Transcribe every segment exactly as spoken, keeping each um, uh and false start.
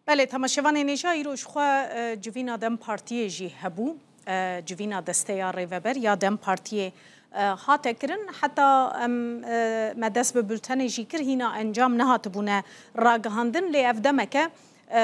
Belê, temaşevanên hêja, îro ji xwe, e, civîna DEM Partiyê jî hebû. E, civîna desteya rêveber ya DEM Partiyê, e, hate kirin. Heta em, e, me dest bi bultenê jî kir, hîna encam nehatibûne ragihandin, lê ev demeke, e,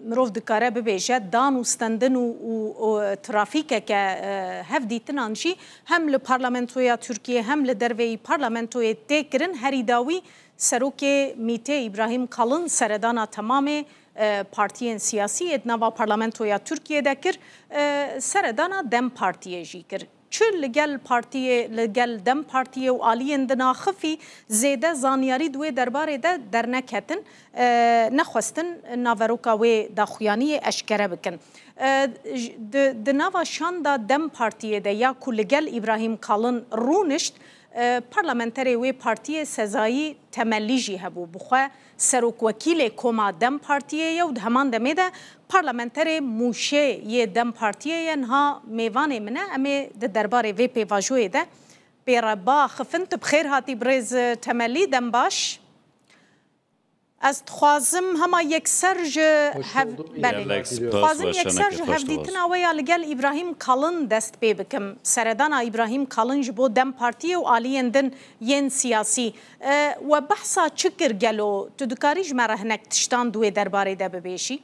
mirov dikare bibêje, dan û stendin û, û, û trafîkeke, e, hevdîtinan jî hem li parlamentoya Tirkiyê hem li derveyî parlamentoyê tê kirin. Herî dawî Serokê MÎT'ê Îbrahîm Kalin seredana temamê, e, partiyên siyasî yê di nava parlamentoya Tirkiyê de kir, e, seredana DEM Partiyê jî kir. Çi li gel partiyê, li gel DEM Partiyê û aliyên din axifî zêde zanyarî di wê derbarê de derneketin, e, nexwestin naveroka wê daxuyaniyê eşkere bikin. E, j-, di, di nava şanda DEM Partiyê de ya ku li gel Îbrahîm Kalin rûnişt, e, parlamenterê wê partiyê Sezayî Temellî jî hebû. Bi xwe serokwekîlê koma DEM Partiyê ye û di heman demê de parlamenterê Mûşê yê DEM Partiyê ye. Niha mêvanê min e. Em ê di derbarê vê pêvajoyê de pê re biaxifin. Tu bi xêr hatî birêz Temellî, dem baş. Ez dixwazim hema yekser ji Hoş hev-, bulduk. Belê. Gelek spas, Dixwazim yekser ji hevdîtina we ya li gel Îbrahîm Kalin dest pê bikim. Seredana Îbrahîm Kalin ji bo DEM Partiyê û aliyên din yên siyasî. E, we behsa çi kir gelo? Tu dikarî ji me re hinek tiştan di wê derbarê de bibêjî?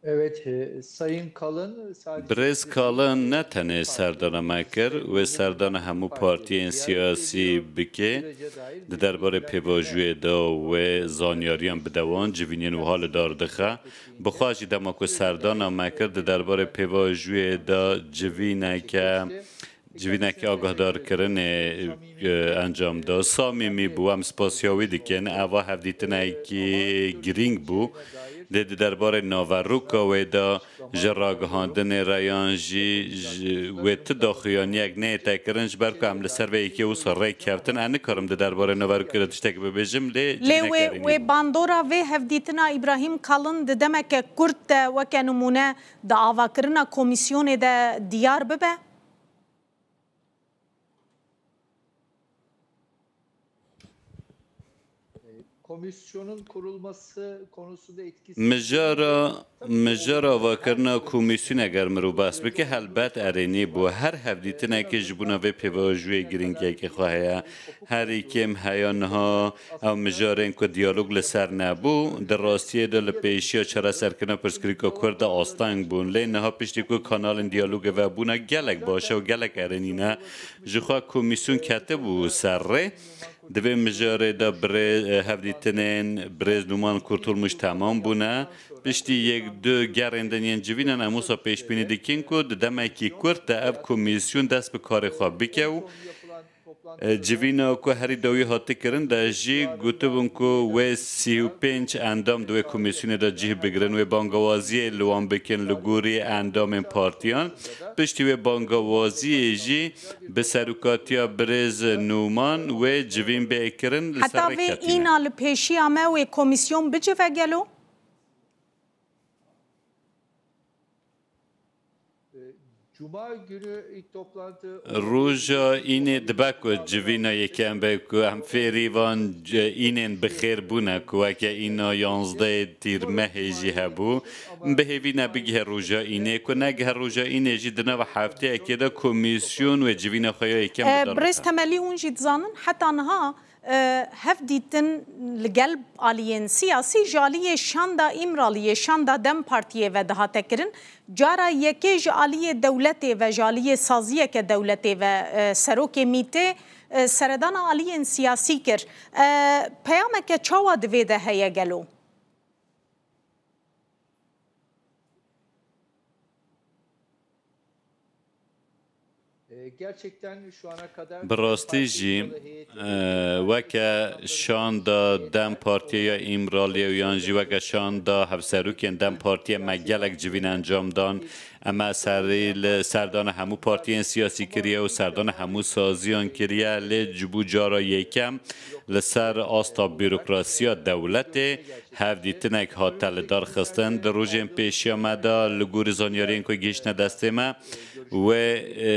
Evet, e, Sayın Kalın sadece Birêz Kalin ne tenê serdana me kir, wê serdana hemû partiyên siyasî bike, di derbarê pêvajoyê de wê zanyariyan bide wan, civînên wiha li dar dixe. Bi xwe jî dema ku serdana me kir, di derbarê pêvajoyê de civîneke Civînekî agahdarkirinê, e, encam da. Samîmî bû, em spasiya wî dikin. Eva hevdîtinekî girîng bû. Lê di derbarê naveroka wê de ji ragihandinê re yan jî ji wê ti daxuyaniyek neyête kirin, ji ber ku em li ser vê yekê wisa rê keftin. Ez nikarim di derbarê naverokê de tiştek bibêjim, lê Lê civîneke wê, girîng wê bû. Bandora vê hevdîtina Îbrahîm Kalin di demeke kurt de weke nimûne di avakirina komîsyonê de diyar bibe? Komisyonun kurulması konusunda etkisi Mijara, mijara avakirina komîsyonê eger mirov behs bike, helbet erênî bû. Her hevdîtinekê ji bona vê pêvajoyê girîngiyekê xwe heye. Herî kêm heya niha ew mijarên ku diyalog li ser nebû, di rastiyê de li pêşiya çareserkirina pirsgirêka Kurd de asteng bûn. Lê niha piştî ku kanalên diyalogê vebûne gelek baş e û gelek erênî ne. Ji xwe komîsyon ketibû ser rê. Di vê mijarê de birê-, hevdîtinên birêz Nûman Kurtulmuş temam bûne. Piştî yek du gerên din yên civînan em wisa pêşbînî dikin ku di demekî kurt de ev komîsyon dest bi karê xwe bike û E, civîna ku herî dawî hate kirin de jî gotibûn ku wê sî û pênc endam di wê komîsyonê de cih bigirin. Wê bangawaziyê li wan bikin li gorî endamên partiyan. Piştî wê bangawaziyê jî bi serokatiya birêz Nûman wê civîn bê kirin li ser Heta vê rêkeftinê. Îna li pêşiya me wê komîsyon bicive gelo? Cuma günü ilk toplantı Roja Înê dibe ku civîna yekem be ku em fêrî van c-, Înên bi xêr bûne ku weke Îna yanzdeh Tîrmehê jî hebû. Bi hêvî ne bigihe roja Înê, ku negihe roja Înê jî di nava hefteyekê de komîsyon wê civîna xwe ya yekem E, bi dar Birêz bike. Temelî hûn jî dizanin heta niha E, hevdîtin li gel aliyên siyasî ji aliyê şanda Îmraliyê, şanda DEM Partiyê ve dihate kirin. Cara yekê ji aliyê dewletê ve, ji aliyê saziyeke dewletê ve, e, serokê MÎT'ê, e, seredana aliyên siyasî kir. E, peyameke çawa di vê de heye gelo? Bi rastî jî, e, weke şanda DEM Partiyê ya Îmraliyê û yan jî weke şanda hevserokên DEM Partiyê me gelek civîn encam dan. Em serî li serdana hemû partiyên siyasî kiriye û serdana hemû saziyan kiriye, lê ji bo cara yekem li ser asta bîrokrasiya dewletê hevdîtinek hate li dar xistin. Di rojên pêşiya me de li gorî zanyariyên ku gihiştine destê me, wê, e,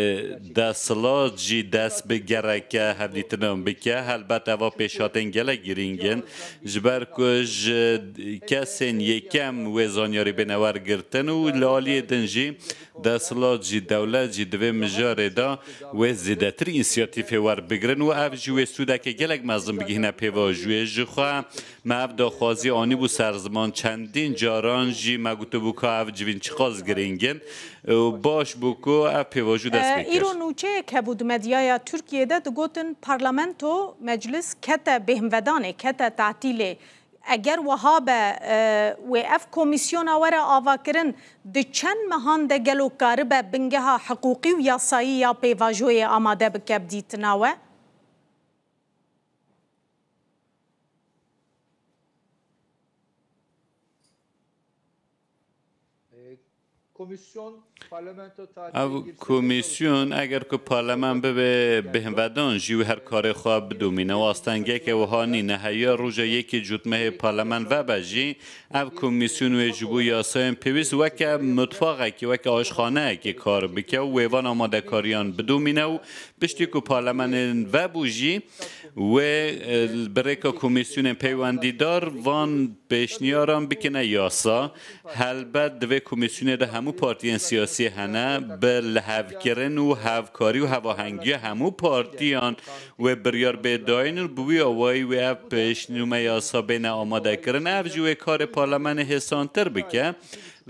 desthilat jî dest bi gereke hevdîtinan bike. Helbet eva pêşhatin gelek girîng in, ji ber ku ji kesên yekem wê zanyarî bêne wergirtin û li aliyê din jî desthilat jî, dewlet jî di vê mijarê de wê zêdetir însiyatîfê werbigrin û ev jî wê sûdeke gelek mezin bigihîne pêvajoyê. Ji xwe me ev daxwazî anîbû ser ziman, çendîn caran jî me gotibû ka ev civîn çiqas girîng in û baş bû ku ev pêvajo dest pê kir. Îro nûçeyek hebû di medyaya Tirkiyê de digotin parlamento, meclis kete bêhnvedanê, kete tatîlê. Eger wiha be, e, wê ev komîsyona were avakirin, di çend mehan de gelo karibe bingeha hiqûqî û yasayî ya pêvajoyê amade bike bi dîtina we? Komisyon, parlamento tatili Ev girse komîsyon, eger ku parlament bibe bêhnvedan jî, wê her karê xwe bidomîne û astengeke wiha nîne. Heya roja yekê cotmehê parlament vebe jî, ev komîsyon wê ji bo yasayên pêwîst weke mutfaxekî, weke aşxaneyekê kar bike û wê van amadekariyan bidomîne û piştî ku parlamentên vebû jî, wê, e, bi rêka komîsyonên peywendîdar van pêşniyaran bikine yasa. Helbet di vê komîsyonê de hemû partiyên siyasî hene, bi lihevkirin û hevkarî û hevahengiya hemû partiyan wê biryar bê dayîn û bi wî awayî wê ev pêşnûme yasa bêne amadekirin. Ev jî wê karê parlamenê hêsantir bike.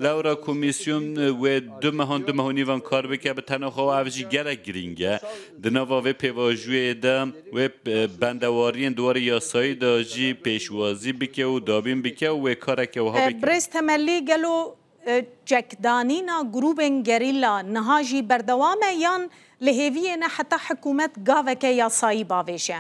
Lewra komîsyon wê du mehan, du meh û nîvan kar bike bi tena xwe û ev jî gelek girîng e. Di nava vê pêvajoyê de wê, e, bendewariyên di warê yasayî de jî pêşwazî bike û dabîn bike û wê kareke wiha E, bike. Birêz Temellî, gelo, e, çekdanîna grûbên gerîla niha jî berdewam e yan li hêviyê ne heta hikûmet gaveke yasayî bavêje?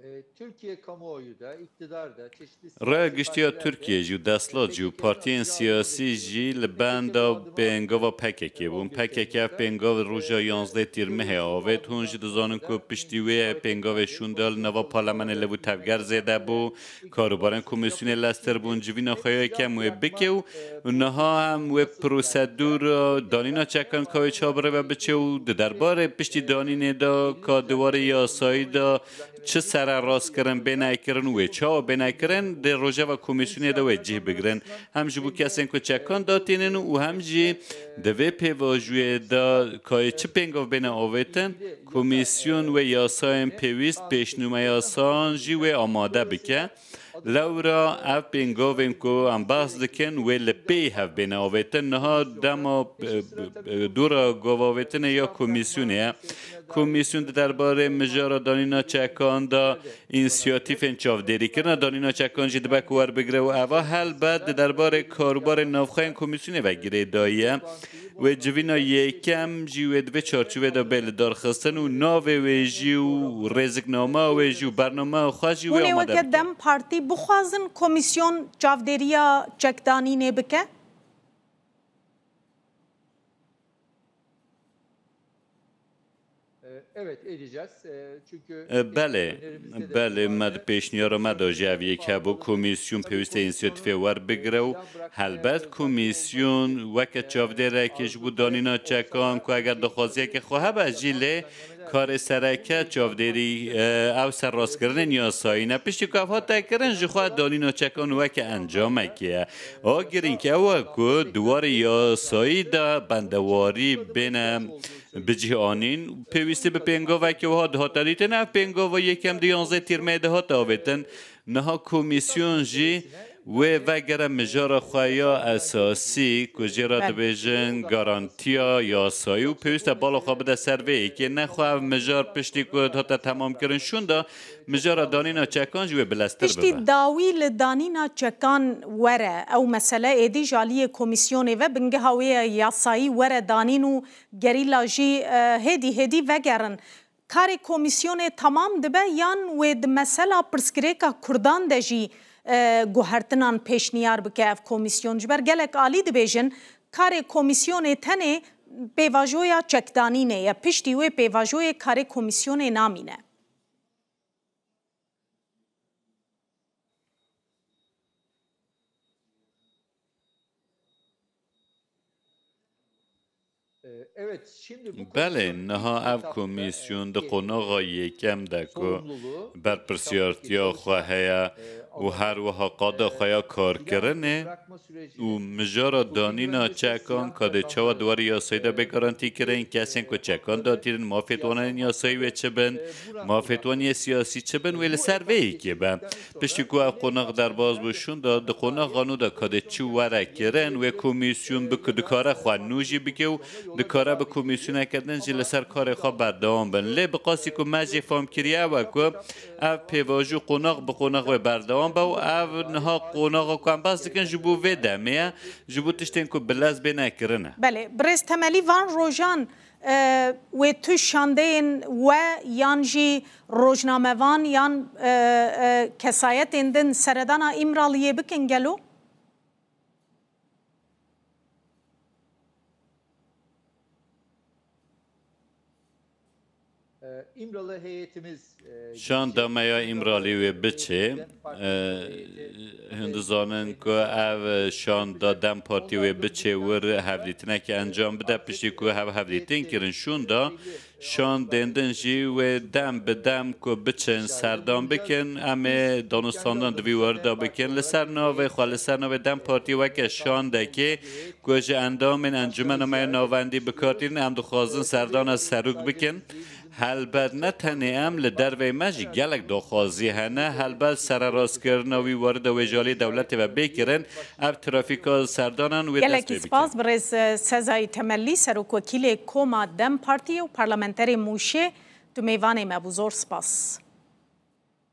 E, Türkiye kamuoyu da, iktidar da, çeşitli Raya siyasi giştî ya partiler de Tirkiye jî û desthilat jî û partiyên siyasî jî li benda pêngava P K K bûn. P K K ev pêngavê roja yanzdeh Tîrmehê avêt. Hûn jî dizanin ku piştî wê pêngavê şûnde li nava parlamenê lêbû tevger zêde bû. Karûbarên komîsyonê leztir bûn, civîna xwe ya yekem wê bike û niha em wê prosedûra danîna çekan ka wê çawa bi rê ve biçe û di derbarê piştî danînê de ka di warê yasayî de çi sererastkirin bêne kirin û wê çawa bêne kirin, di rojeva komîsyonê de wê cih bigirin. Hem ji bo kesên ku çekan datînin û hem jî di vê pêvajoyê de ka yê çi pêngav bêne avêtin, komîsyon wê yasayên pêwîst, pêşnûmeyasan jî wê amade bike. Lewra ev pêngavên ku em behs dikin, wê li pê hev bêne avêtin. Niha dema, e, e, dora gavavêtinê ya komîsyonê ye. Komîsyon di derbarê mijara danîna çekan de însiyatîfên çavdêrîkirina danîna çekan jî dibe ku werbigire û eva helbet di derbarê karûbarên navxweyên komîsyonê ve girêdayî ye. Wê civîna yekem jî wê di vê çarçovê de bê lidarxistin û navê wê jî û rêziknama wê jî û bernama xwe jî wê Hûn ê amade weke bike. DEM Partî bixwazin komîsyon çavdêriya çekdanînê bike? E, evet, edeceğiz. E, çünkü E, belê, önerimizde de belê, me di pêşniyara me de jî ev yek hebû. Komîsyon pêwîst e însiyatîfê werbigire û helbet komîsyon weke çavdêrekê ji bo danîna çekan ku eger daxwaziyeke xwe hebe jî lê karê sereke çavdêrî, e, ew serrastkirinên yasayî ne. Piştî ku ev hate kirin, ji xwe danîna çekan weke encamekê ye. A girîng ew e ku di warê yasayî de bendewarî bêne bi cih anîn. Pêwîstî bi pêngaveke wiha dihate dîtin. Ev pêngava yekem di yanzdeh Tîrmeyê de hate avêtin. Niha komîsyon jî wê vegere mijara xwe ya esasî ku jê re Belê. dibêjin garantiya yasayî û pêwîst e bala xwe bide ser vê yekê. Nexwe ev mijar piştî ku hate temamkirin şûnda, mijara danîna çekan jî wê bileztir Piştî bibe. dawî li danîna çekan were, ew mesele êdî ji aliyê komîsyonê ve bingeha wê ya yasayî were danîn û gerîla jî, e, hêdî hêdî vegerin. Karê komîsyonê temam dibe yan wê di mesela pirsgirêka Kurdan de jî, e, guhertinan pêşniyar bike ev komîsyon? Ji ber gelek alî dibêjin, karê komîsyonê tenê pêvajoya çekdanînê ye. Piştî wê pêvajoyê karê komîsyonê namîne. Belê, niha ev komîsyon di qonaxa yekem de ku berpirsiyartiya xwe heye û her wiha qada xwe ya karkirinê û mijara danîna çekan ka dê çawa di warê yasayî de bê garantî kirin, kesên ku çekan datînin, mafê wan ên yasayî wê çi bin, mafê wan yê siyasî çi bin, wê li ser vê yekê be. Piştî ku ev qonax derbas bû şûnda, di qonaxa nû de ka dê çi were kirin, wê komîsyon bik-, dikare xwe nû jî bike û dikare bi komîsyoneke din jî li ser karê xwe berdewam bin. Lê bi qasî ku me jê fam kiriye ew e ku ev pêvajo qonax bi qonax wê berdewam be û ev niha qonaxa ku em behs dikin ji bo vê demê ye, ji bo tiştên ku bi lez bêne kirin e. Belê, birêz Temelî, van rojan, e, wê tu şandeyên we yan jî rojnamevan yan, e, e, kesayetên din seredana Îmraliyê bikin gelo? Şanda me ya Îmralî wê biçê. Hûn dizanin ku ev şanda DEM Partî wê biçê wir hevdîtinekê encam bide. Piştî ku hev hevdîtin kirin şûnda, şandên din jî wê dem bi dem ku biçin serdan bikin. Em ê danûstandin di vî warî de bikin. Li ser navê xwe, li ser navê DEM Partî weke şandekê ku ji endamên Encûmena me ya Navendî bi kar tînin, em dixwazin serdana serok bikin. Helbet ne tenê em, li derveyê me jî gelek daxwazî hene. Helbet sererastkirina wî warî de wê ji alî dewletê ve bê kirin. Ev trafîka serdanan wê dest pê bike. Gelekî spas, birêz, e, Sezayî Temellî, serokwekîlê Koma DEM Partiyê û parlamenterê Mûşê, tu mêvanê me bû. Zor spas.